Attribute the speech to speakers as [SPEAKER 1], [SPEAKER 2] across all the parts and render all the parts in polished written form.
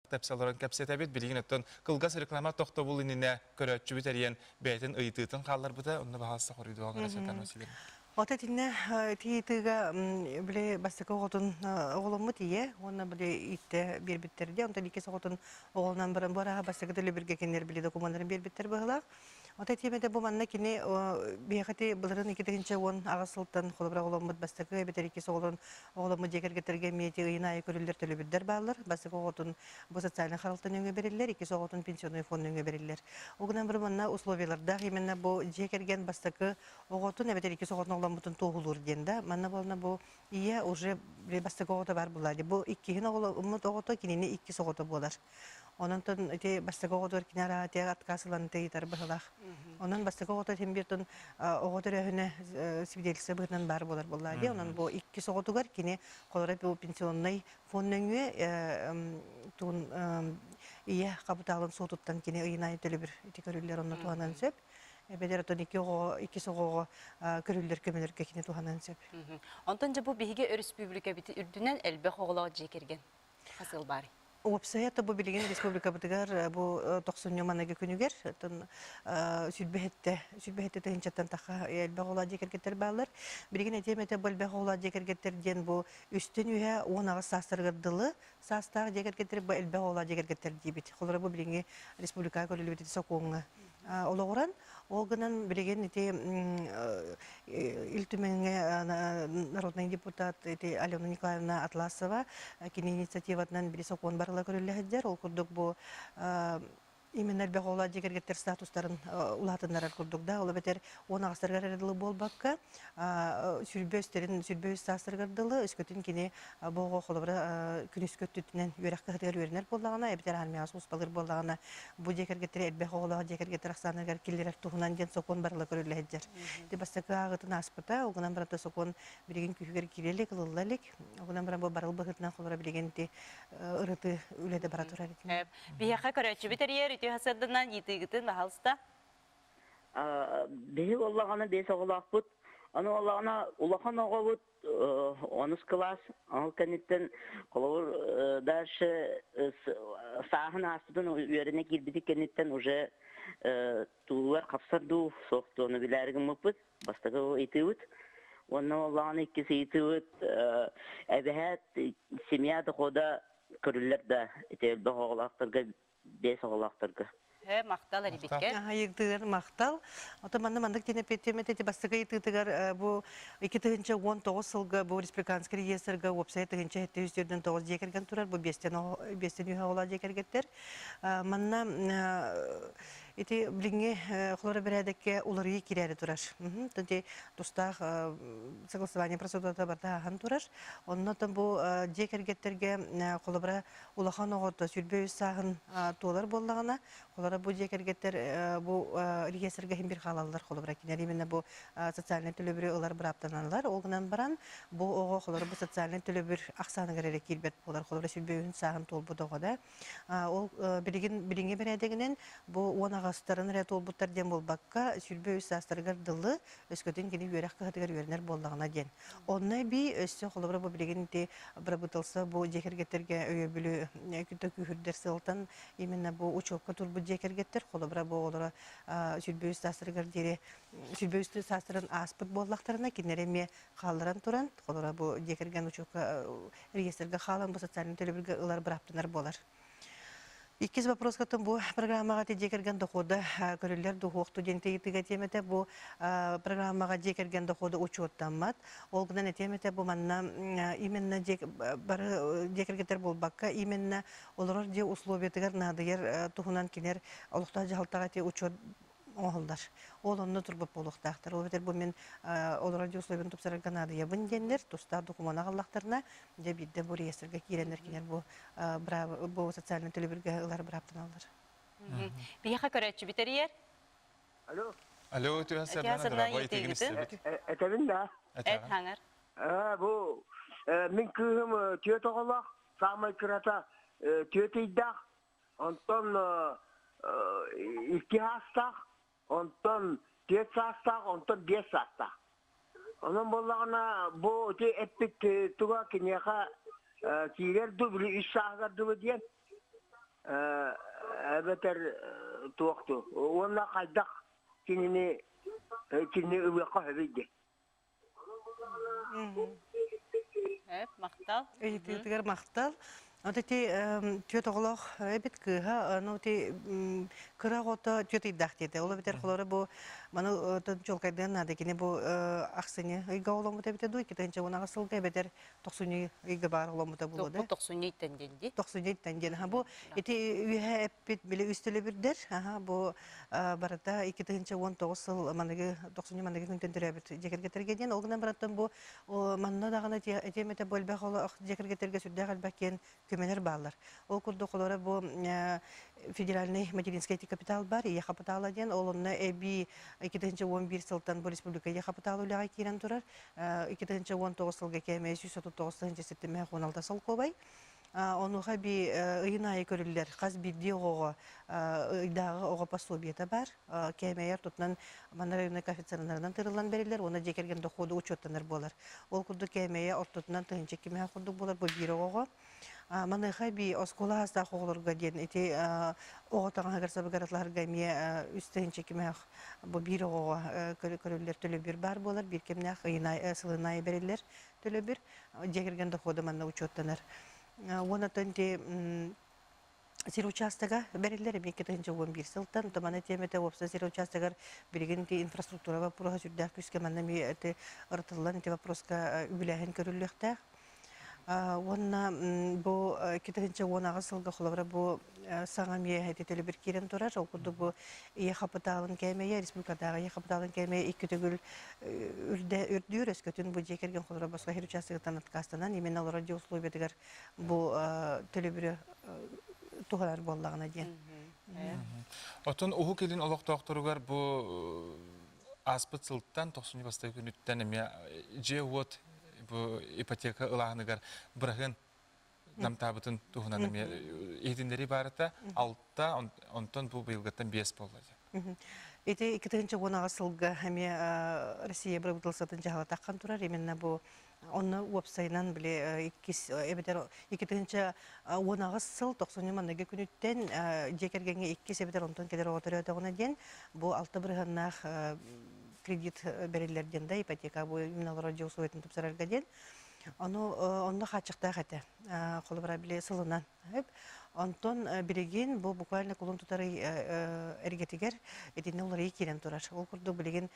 [SPEAKER 1] Тэпсэ олорон кэпсэтэбит. Билигин оттон кылгас реклама тохтобул иннинэ көрөөччүбүт эрийэн бэйэтин ыйытыытын хаалларбыта. Онно баһаалыста хоруйдуоҕа Светлана Васильевна.
[SPEAKER 2] Ото итиннэ ити ыйытыыга били бастакы оҕотун оҕоломмут ийэ уонна били ииттэ биэрбиттэр дии. Онтон иккис оҕотун оҕолонон баран бу арааһа бастакы төлөбүргэ кинилэр били докумуоннарын биэрбиттэр быһыылаах. Ото этиэмэтэ бу манна кини биһиэхэ ити былырыын 2018 сылтан холобура оҕоломмут бастакы эбэтэр иккис оҕолорун оҕоломмут дьиэ кэргэттэргэ эмиэ ити ыйын аайы көрүллэр төлөбүрдэр бааллар. Бастакы оҕотун бу социальнай харалта нөҥүө бэриллэр, иккис оҕотун пенсионный фонд нөҥүө бэриллэр. Ол гынан баран манна условиялардаах именно бу дьиэ кэргэн бастакы оҕотун эбэтэр иккис оҕотун оҕоломмутун туоһулуур диэн да. Манна буолна бу ийэ уже бастакы оҕото баар буолла. Бу иккиһин оҕоломмут оҕото кинини иккис оҕото буолар. Онон ити бастакы оҕотугар кини араатыйа отказ ылан ыйытар быһылаах. Онон бастакы оҕото иһин биир оҕо төрөөһүнэ свидетельство быһыытынан баар буолар буоллаа дии. Онон бу иккис оҕотугар кини холоро бу пенсионнай фонд нөҥүө туун ийэ хапытаалын суотуттан кини ыйын аайы төлөбүр ити көрүллэр онно туһанан сөп. Эбэтэр отон икки оҕоҕо иккис оҕоҕо көрүллэр көмөлөргө кини туһанан сөп.
[SPEAKER 3] Онтон дьэ бу биһиги өрөспүүбүлүкэбит үрдүнэн элбэх оҕолоох дьиэ кэргэн хас ыал баарый?
[SPEAKER 2] Уопсайа бу билигин республикабытыгар бу тохсунньу маныгы күнүгэр оттон сүүрбэһэттэ сүүрбэһэттэ тыһыынчаттан тахха элбэх оҕолоох дьиэ кэргэттэр бааллар. Билигин этиэм этэ бу элбэх оҕолоох дьиэ кэргэттэр диэн бу үстэн үһэ 18 саастарыгар дылы саастаах дьиэ кэргэттэр бу элбэх оҕолоох дьиэ кэргэттэр диибит. Холобура бу билиҥҥи республикаҕа көрүллүбүт ити сокуоҥҥа олоҕуран ол гынан билигин ити Ил Түмэҥҥэ народнай депутат ити Алена Николаевна Атласова кини инициативатынан били сокуон барыла көрүллэ сылдьар. Ол курдук бу именно элбэх оҕолоох дьиэ кэргэттэр статустарын улаатыннарар курдук да, ол эбэтэр 18-тарыгар эрэ дылы буолбакка, сүрбэ үстэрин сүрбэ үс саастарыгар дылы өскөтүн кини бу оҕо холобура күнүскү өттүтүнэн үөрэх кыһатыгар үөрэнэр буоллаҕына эбэтэр армияҕа сулууспалыыр буоллаҕына бу дьиэ кэргэттэри элбэх оҕолоох дьиэ кэргэттэр ахсааныгар киллэрэр туһунан диэн сокуон барыла көрүллэ сылдьар. Ити бастакы ааҕыытын ааспыта, ол гынан баран сокуон билигин күүһүгэр киирэ илик, ылылла илик. Ол гынан баран бу барыл быһыытынан холобура билигин ити ырытыы үлэтэ бара турар итинник.
[SPEAKER 3] Биһиэхэ көрөөччүбүт эрийэр үтүө сарсыарданан ыйытыыгытын баһалыста.
[SPEAKER 4] Биһи буоллаҕына биэс оҕолоохпут. Аны буоллаҕына улахан оҕобут онус кылаас ол кэнниттэн холобур дальше сааһын ааспытын үөрэнэ киирбитин кэнниттэн уже туулар хапсар дуу суох дуу ону билээри гыммыппыт бастакы ыйытыыбыт уонна буоллаҕына иккис ыйытыыбыт эбэһээт семья дохода көрүллэр да ити элбэх оҕолоохторго биэс оҕолоохторго.
[SPEAKER 3] Махтал эрибиккэ.
[SPEAKER 2] Ыйытыгар махтал. Ото манна маннык диэн эппиэттиэм этэ бастакы ыйытыытыгар бу 2019 сылга бу республиканский реестрга уопсайа 1749 дьиэ кэргэн турар. Бу биэстэн биэстэн үһэ оҕолоох дьиэ кэргэттэр. Манна ити билиҥҥи холоро бэрээдэккэ уларыйыы киирээри турар. Ити тустаах согласование процедурата барыта ааһан турар. Онно бу дьиэ кэргэттэргэ холобура улахан оҕото 23 сааһын туолар буоллаҕына, холобура бу дьиэ кэргэттэр бу реестргэ иһин бир хаалаллар, холобура кинилэр именно бу социальнай төлөбүрү ылар бырааптаналлар. Ол гынан баран бу оҕо холобура бу социальнай төлөбүр ахсааныгар эрэ киирбэт буолар, холобура 23 сааһын туолбут оҕо да. Ол билигин билиҥҥи бэрээдэгинэн бу 18-тарын эрэ туолбуттар диэн буолбакка, 23 саастарыгар дылы өскөтүн кини үөрэх кыһатыгар үөрэнэр буоллаҕына диэн. Онно эбии өссө холобура бу билигин ити бырабыыталыстыба бу дьиэ кэргэттэргэ өйөбүлү күүһүрдэр сыалтан именно бу учуокка турбут дьиэ кэргэттэр холобура бу оҕолоро 23 саастарыгар диэри 23 саастарын ааспыт буоллахтарына кинилэри эмиэ хаалларан туран холобура бу дьиэ кэргэн учуокка реестргэ хаалан бу социальнай төлөбүргэ ылар бырааптанар буолар. Иккис вопроскатын бу программаҕа дьиэ кэргэн дохода көрүллэр дуһуохту диэн ыйытыыга этиэм этэ. Бу программаҕа дьиэ кэргэн дохода учуоттаммат. Ол гынан этиэм этэ бу манна именно дьиэ бары дьиэ кэргэттэр буолбакка именно олорор дьиэ условиятыгар наадыйар туһунан кинилэр олохтоох дьаһалтаҕа ити учуот оҥоһуллар. Ол онно турбут буолуохтаахтар. Ол эбэтэр бу мин олорор дьиэ условиятын тупсарарга наадыйабын диэннэр тустаах докумуон аҕаллахтарына, дьэ биирдэ бу реестргэ киирэннэр кинилэр бу бу социальнай төлөбүргэ ылар бырааптаналлар.
[SPEAKER 3] Биһиэхэ көрөөччүбүт эрийэр.
[SPEAKER 5] Алло.
[SPEAKER 1] Алло, үтүө сарсыарданан дорогой итигин истэбит.
[SPEAKER 5] Этэбин да.
[SPEAKER 3] Эт хаҥар.
[SPEAKER 5] Бу мин кыыһым түөрт оҕолоох, саамай кырата түөрт ыйдаах, онтон икки саастаах, онтон түөрт саастаах, онтон биэс саастаах. Онон буоллаҕына, бу ити эппит туга киниэхэ киирэр дуу, били үс сааһыгар дылы диэн. Эбэтэр туох дуу? Уонна хайдах кинини кинини ылыахха сөбүй диэн.
[SPEAKER 3] Эп, махтал.
[SPEAKER 2] Ыйытыытыгар махтал. Вот эти түөрт оҕолоох эбит кыыһа, ну ти кыра оҕото түөрт ыйдаах диэтэ. Ол эбэтэр холоро бу маны чуолкайдыан наада. Кини бу ахсынньы ыйга оҕоломмута эбитэ дуу, 2018 сылга эбэтэр тохсунньу ыйга баар оҕоломмута буолуо да.
[SPEAKER 3] Бу тохсунньу ыйтан диэн дии.
[SPEAKER 2] Тохсунньу ыйтан диэн. Бу ити үөһэ эппит били үс төлөбүрдэр. Аха бу барыта 2019 сыл маныгы тохсунньу маныгы күнтэн төрөөбүт дьиэ кэргэтэргэ диэн. Ол гынан барантан бу манна даҕаны этиэм этэ бу элбэх олох дьиэ кэргэтэргэ сүрдээх элбэх киэн көмөлөр бааллар. Ол курдук олоро бу федеральный материнский капитал бар, ийэ хапытаала диэн, ол онно эбии 2011 сылтан бу республика ийэ хапытаала үлэҕэ киирэн турар. 2019 сылга кээмэйэ 139 716 солкуобай. Онуоха эбии ыйын аайы көрүллэр хас биирдии оҕоҕо ыйдааҕы оҕо пособиета бар. Кээмэйэр тутунан манна районный коэффициеннарынан тырыллан бэриллэр уонна дьиэ кэргэн доходу учуоттанар буолар. Ол курдук кээмэйэ ортотунан 1002 курдук буолар бу биир оҕоҕо. Маныаха эбии оскуола аастаах оҕолорго диэн ити оҕо таҥаһыгар сабыгар атлаһарга эмиэ 3 2000 бу биир оҕоҕо көрүллэр төлөбүр баар буолар. Биир кэмнээх ыйын сылын аайы бэриллэр төлөбүр. Дьиэ кэргэн дохода манна учуоттанар. Уонна ити сир учаастага бэриллэр эмиэ 2011 сылтан. Маны тиэмэтэ уопсай сир учаастагар билигин ити инфраструктура боппуруоһа сүрдээх күүскэ манна эмиэ ити ырытыллан ити вопроска үбүлээһин көрүллүөхтээх. Уонна бу 2018 сылга холобура бу саҥа эмиэ ити төлөбүр киирэн турар. Ол курдук бу ийэ хапытаалын кээмэйэ, республикатааҕы ийэ хапытаалын кээмэйэ икки төгүл үрдүүр өскөтүн бу дьиэ кэргэн холобура босхо иһэр учаастагыттан отказтанан именно олорор дьиэ условиятыгар бу төлөбүрү туһанар буоллаҕына диэн.
[SPEAKER 1] Оттон Уһук Илин олохтоохторугар бу ааспыт сылтан тохсунньу бастакы күнүттэн эмиэ дьиэ-уот бу ипотека ылааһыныгар быраһыан намтаабытын туһунан эмиэ иһитиннэрии баарыта алта онтон бу быйылгыттан биэс буолла диэн.
[SPEAKER 2] Ити 2018 сылга эмиэ Россия бырабыыталыстыбатын дьаһала таххан турар. Именно бу онно уопсайынан били иккис эбэтэр 2018 сыл тохсунньу манныгы күнүттэн дьиэ кэргэҥҥэ иккис эбэтэр онтон кэлэр оҕо төрөөтөҕүнэ диэн бу алта бырыһыаннаах кредит бэриллэр диэн да ипотека бу именно олорор дьиэ условиятын тупсарарга диэн ону онно хааччахтаах этэ холобура били сылынан Онтон билигин бу буквально кулун тутар эргэтигэр итиннэ уларыйыы киирэн турар. Ол курдук билигин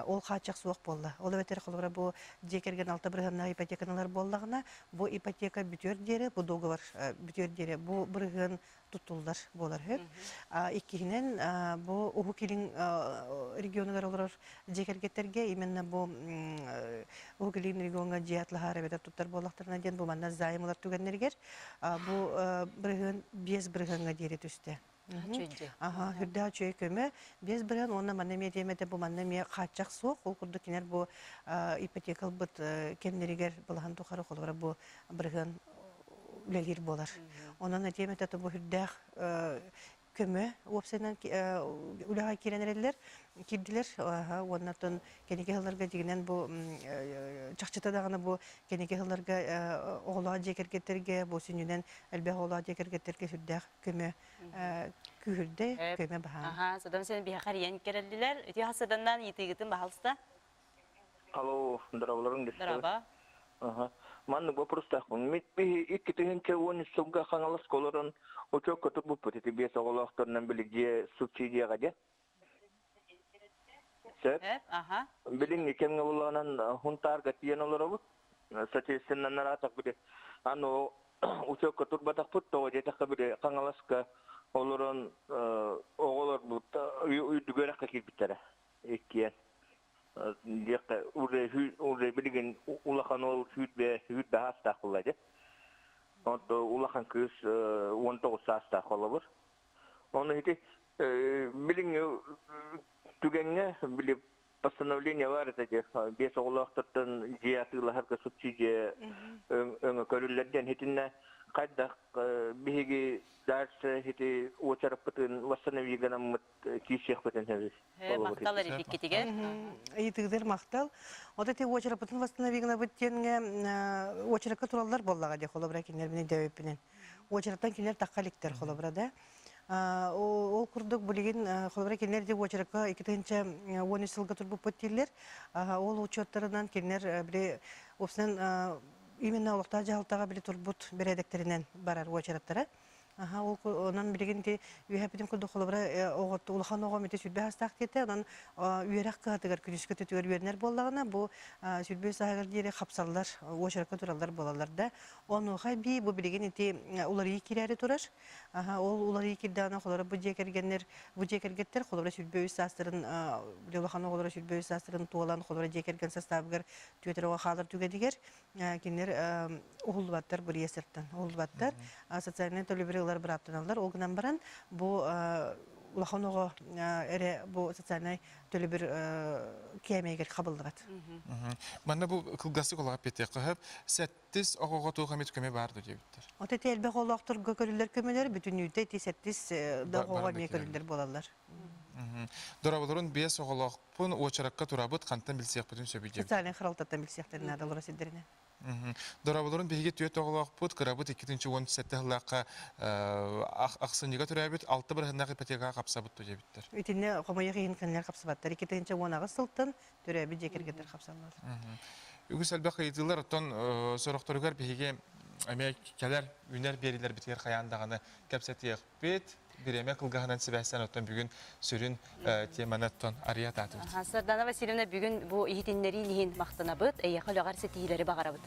[SPEAKER 2] ол хааччах суох буолла. Ол эбэтэр холобура бу дьиэ кэргэн алта бырыһыаннаах ипотеканы ылар буоллаҕына, бу ипотека бүтүөр диэри, бу договор бүтүөр диэри бу бырыһыан туттуллар буолар үһү. Иккиһинэн, бу Уһук Илин регионугар олорор дьиэ кэргэттэргэ именно бу Уһук Илин региоҥҥа дьиэ атлаһар эбэтэр туттар буоллахтарына диэн бу манна займ ылар түгэннэригэр бу бырыһыан 5 бырыһыаҥҥа диэри түстэ. Аха, үрдээх үчүгэй көмө. 5 бырыһыан уонна манна эмиэ диэмэтэ бу манна эмиэ хааччах суох. Ол курдук кинилэр бу ипотека ылбыт кэмнэригэр былаһан тухары холобура бу бырыһыан үлэлиир буолар. Онон этиэм этэ бу үрдээх көмө уопсайынан үлэҕэ киирэн эрэллэр, киирдилэр. Уонна оттон кэнники сылларга дьиҥинэн бу чахчыта даҕаны бу кэнники сылларга оҕолоох дьиэ кэргэттэргэ бу сүнньүнэн элбэх оҕолоох дьиэ кэргэттэргэ сүрдээх көмө күүһүрдэ, көмө баһаам.
[SPEAKER 3] Аха, содан сен биһиэхэ эрийэн кэрэллилэр. Үтүө хасыданнан ыйытыыгытын баһалыста.
[SPEAKER 6] Алло, здраволорун
[SPEAKER 3] Здорово.
[SPEAKER 6] Ага. Маннык вопростаахпын. Мин 2013 сылга Хаҥалас олорон учуокка турбуппут ити биэс оҕолоохторунан били дьиэ субсидияҕа дьэ. Сөп.
[SPEAKER 3] Аха.
[SPEAKER 6] Билиҥҥи кэмҥэ буллаҕынан Хунтаарга тиийэн олоробут. Соответственно, нараатах били аны учуокка турбатахпыт тоҕо диэтэххэ били Хаҥаласка олорон оҕолорбут үрдүк үөрэххэ киирбиттэрэ иккиэн. Диэххэ уже билигин улахан уол сүүрбэ саастаах буолла дии. Онто улахан кыыс 19 саастаах холобур. Ону ити билиҥҥи түгэҥҥэ били постановление бар этэ дии. Биэс оҕолоохтортон дьиэ атыылаһарга субсидия өҥө көрүллэр диэн итиннэ хайдах биһиги дальше ити уочараппытын восстановить гынаммыт киирсиэхпитин сөбүй?
[SPEAKER 3] Махтал эрийбиккитигэр.
[SPEAKER 2] Ыйытыгытыгар махтал. Вот эти уочараппытын восстановигнабыт диэҥҥэ уочаракка тураллар буоллаҕа дии холобура кинилэр мин өйдөөбүппүнэн. Уочараттан кинилэр тахха иликтэр холобура да. Ол курдук билигин холобура кинилэр ди уочаракка 2013 сылга турбуппут дииллэр. Ол учуоттарынан кинилэр били уопсайынан именно олохтоох дьаһалтаҕа били турбут бэрээдэктэринэн барар уочараттара. Аха, ол онон билигин ити үөһэппитим курдук холобура оҕо улахан оҕом ити сүрбэ астаах диэтэ, онон үөрэх кыһатыгар күнүскү өттүгэр үөрэнэр буоллаҕына, бу сүрбэ сааһыгар диэри хапсаллар, уочаракка тураллар буолаллар да. Онуоха эбии бу билигин ити уларыйыы киирээри турар. Аха, ол уларыйыы киирдэҕинэ холобура бу дьиэ кэргэннэр, бу дьиэ кэргэттэр холобура 23 саастарын улахан оҕолоро 23 саастарын туолан холобура дьиэ кэргэн састаабыгар түөтэр оҕо хаалар түгэнигэр кинилэр уһуллубаттар бу реестртэн уһуллубаттар социальнай төлөбүрү ылар бырааптаналлар. Ол гынан баран бу улахан оҕо эрэ бу социальнай төлөбүр кээмэйигэр хабыллыбат.
[SPEAKER 1] Манна бу кылгастык олоҕо эппиэттиэххэ сэттис оҕоҕо туох эмит көмө баар дуо диэбиттэр.
[SPEAKER 2] От ити элбэх оҕолоохторго көрүллэр көмөлөр бүтүннүүтэ ити сэттис да оҕоҕо эмиэ көрүллэр буолаллар.
[SPEAKER 1] Дорооболорун биэс оҕолоохпун, уочаракка турабыт, хантан билсиэхпитин сөбүй диэбит.
[SPEAKER 2] Социальнай харалтаттан билсиэхтэрин наада олоро сирдэринэн.
[SPEAKER 1] Дорооболорун биһиги түөрт оҕолоохпут, кырабыт 2017 сыллаахха ахсынньыга төрөөбүт, алта бырыһыннаах ипотекаҕа хапсабыт дуо диэбиттэр.
[SPEAKER 2] Итиннэ хомойуох иһин кинилэр хапсыбаттар. 2018 сылтан төрөөбүт дьиэ кэргэттэр хапсаллар.
[SPEAKER 1] Үгүс элбэх ыйытыылар, оттон сорохторугар биһиги эмиэ кэлэр үүнэр биэриилэрбитигэр хайаан даҕаны кэпсэтиэхпит. Бириэмэ кылгаһынан сибээстээн оттон бүгүн сүрүн теманы оттон арыйа атаатыбыт.
[SPEAKER 3] Сардана Васильевна бүгүн бу иһитиннэриин иһин махтанабыт, эйиэхэ үлэҕэр ситиһиилэри баҕарабыт.